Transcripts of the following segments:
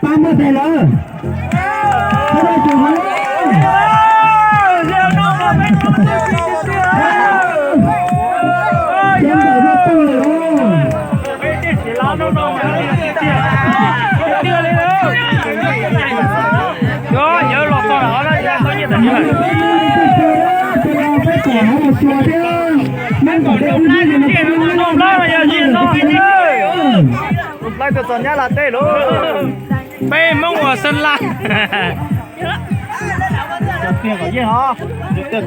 Pab muab tes lawm. Pab muab tes lawm. Peb Hmoob uas Xeeb Las. Kom yeej os,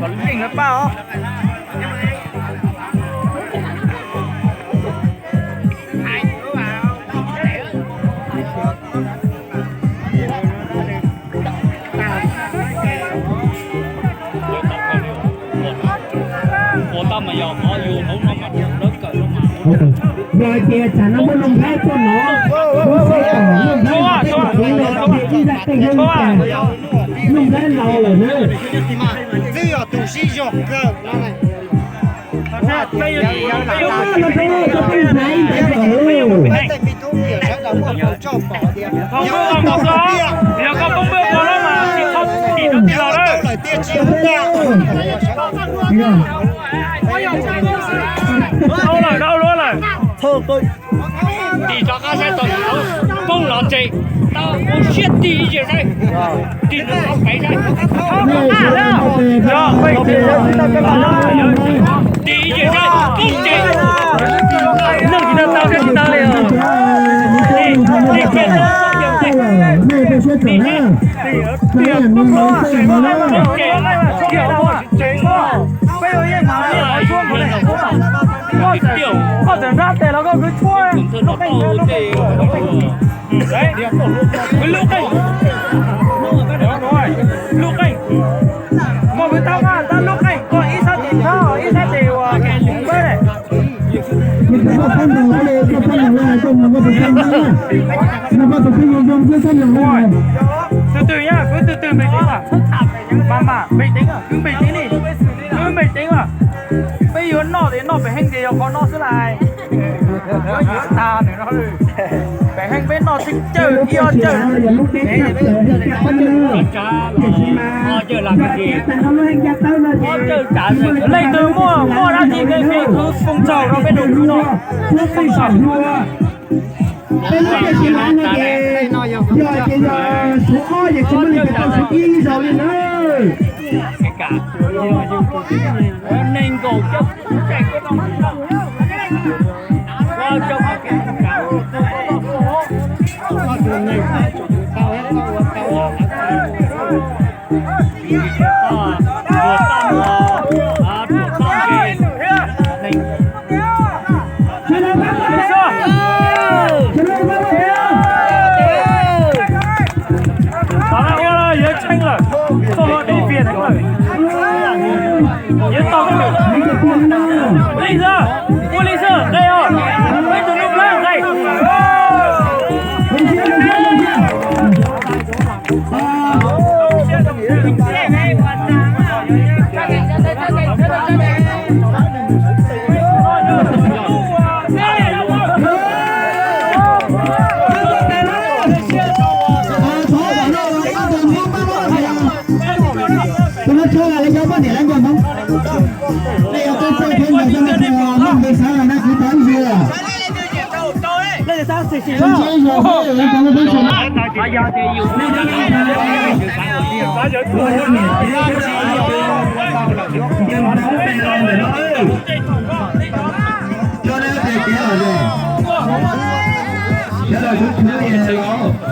kom yeej lawv pab os. Yog hais tias tsam no muaj Looj Nplhaib tuaj no, kuv saib tom Looj Nplhaib los peb kom kev ib zaj tej Hmoob tas, Looj Nplhaib laus lawm na. Twb yog tus sib zog kawg no. Los rau, rau peb ntxhais ntawd kom. Tim rov qab saib tau poob los tseg, tau ua siab tig ib ziag saib, tig nws qhov pem saib, tig ib ziag saib poob tseg, neeg tsis tau tau tsis tau li os. Tig kiag, tig kiag, tig kiag, tig kiag, poob los tseg. Koj txawm nrab tes los koj kwv tshuab lub qeej, lub qeej, kwv lub qeej, lub qeej, koj kwv tab mas tab lub qeej, koj ib sab tes nrab, ib sab tes uas pab. Tus twg yog kwv tus twg npe ceev, mas mas npe ceev, kwv npe ceev li, kwv npe ceev mas. Peb yuav noj ces noj pem heej ces yog qhov no xwb lais. Yuav tag nws no, pem heej peb noj tsib cawj ib ob cawj. Leej twg muaj muaj dab tsi nqe nqe kuv foos txog rau peb rau kwv no. Foos txog. Peb muaj tej xi laiv no ces yog ces yog suav ob ces tsis muaj leej twg tau suav ib zaug li na. Nees nkaum caum, Yuav tau, ua li xwb, ua li xwb, nqe os, peb tus Nuj Nplhaib nqe. Tus no tso lawv cov poj niam lawv nkaus Hmoob. Nej yuav tau txawj thiab nkaus coj nej tus Hmoob npe xav los na, kuv tau ib zaug. Tau ib zaug, tau ib zaug. Coj nej tias tiav lawm. Sawv daws sib tshuav li los.